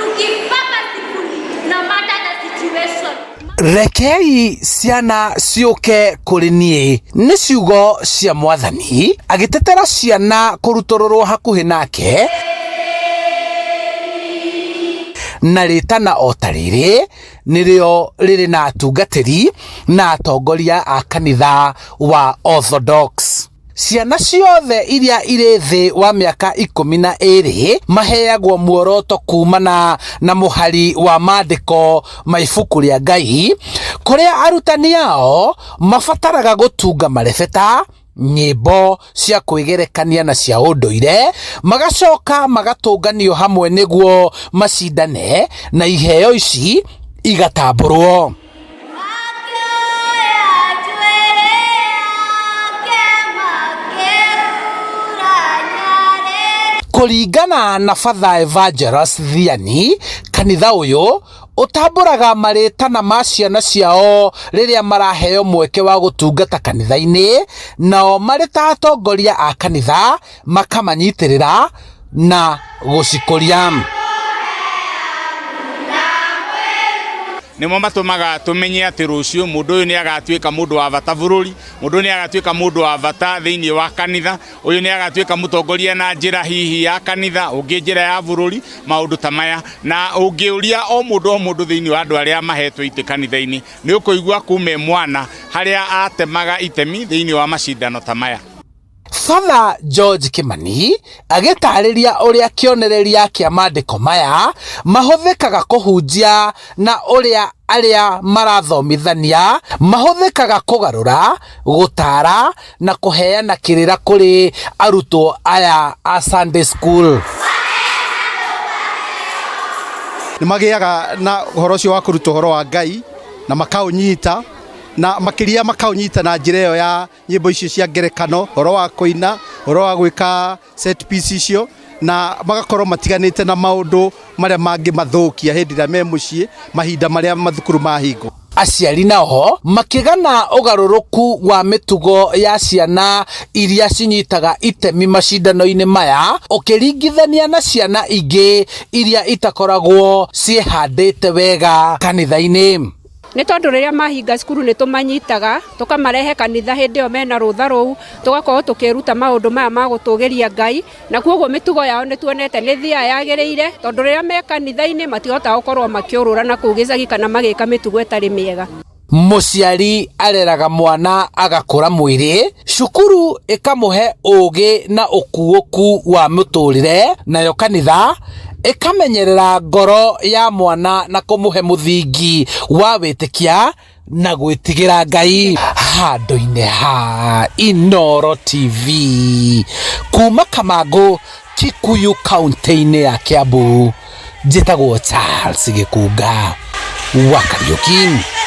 to give purposefully no matter the situation. Rekei ciana ciũke kũrĩ niĩ, nĩ ciugo cia Mwathani agĩtetera ciana kũrutũrũrwo hakuhĩ nake, na rĩtana o ta rĩrĩ nĩrĩo rĩrĩ na atungatĩri na atongoria a kanitha wa Orthodox. Ciana ciothe iria irĩ thĩ wa mĩaka 12 maheagwo muoroto kumana na mũhari wa maandĩko ma ibuku rĩa Ngai, kũrĩa arutani ao mabataraga gũtunga marebeta, nyĩmbo cia kwĩgerekania na cia ũndũire, magacoka magatũnganio hamwe nĩguo macindane na iheo ici igatambũrwo. Kũringana na Father Evangelist Thiani, kanitha ũyũ ũtambũraga marĩtana ma ciana ciao rĩrĩa maraheo mweke wa gũtungata kanitha-inĩ, nao marĩ ta atongoria a kanitha makamanyitĩrĩra na gũcikũria. Nĩmo matũmaga tũmenye atĩ rũciũ mũndũ ũyũ nĩ agatuĩka mũndũ wa bata bũrũri, mũndũ ũyũ nĩ agatuĩka mũndũ wa bata thĩinĩ wa kanitha, ũyũ nĩ agatuĩka mũtongoria na njĩra hihi ya kanitha, ũngĩ njĩra ya bũrũri, maũndũ ta maya. Na ũngĩũria o mũndũ o mũndũ thĩinĩ wa andũ arĩa mahetwo itĩ kanitha-inĩ, nĩ ũkũigua kuma e mwana harĩa atemaga itemi thĩinĩ wa macindano ta maya. Father George Kimani agĩtarĩria ũrĩa kĩonereria kĩa maandĩko maya mahũthĩkaga kũhunjia na ũrĩa arĩa marathomithania mahũthĩkaga kũgarũra, gũtara na kũheana kĩrĩra kũrĩ arutwo aya a Sunday school. Nĩ magĩaga na ũhoro ũcio wa kũruta ũhoro wa Ngai na makaũnyita, na makĩria makaũnyita na njĩra ĩyo ya nyĩmbo icio cia ngerekano, ũhoro wa kũina, ũhoro wa gwĩka set piece icio, na magakorwo matiganĩte na maũndũ marĩa mangĩmathũkia hĩndĩ ĩrĩa me mũciĩ mahinda marĩa mathukuru mahingwo. Aciari nao makĩgana ũgarũrũku wa mĩtugo ya ciana iria cinyitaga itemi macindano-inĩ maya ũkĩringithania na ciana ingĩ iria itakoragwo ciĩhandĩte wega kanitha-inĩ. Nĩ tondũ rĩrĩa mahinga cukuru nĩ tũmanyitaga tũkamarehe kanitha hĩndĩ ĩyo mena rũtha rũu, tũgakorwo tũkĩruta maũndũ maya ma gũtũgĩria Ngai, na koguo mĩtugo yao nĩ tuonete nĩ thiaga yagĩrĩire, tondũ rĩrĩa me kanitha-inĩ matihotaga gũkorwo makĩũrũra na kũu gĩcagi kana magĩka mĩtugo ĩtarĩ mĩega. Mũciari areraga mwana agakũra mwĩrĩ, cukuru ĩkamũhe ũũgĩ na ũkuũku wa mũtũrĩre, nayo kanitha ĩkamenyerera ngoro ya mwana na kũmũhe mũthingi wa wĩtĩkia na gwĩtigĩra Ngai. Handũ-inĩ ha Inooro TV kuma Kamangũ, Kikuyu kaunti-inĩ ya Kiambu, njĩtagwo Charles Gĩkunga wa Kariũki.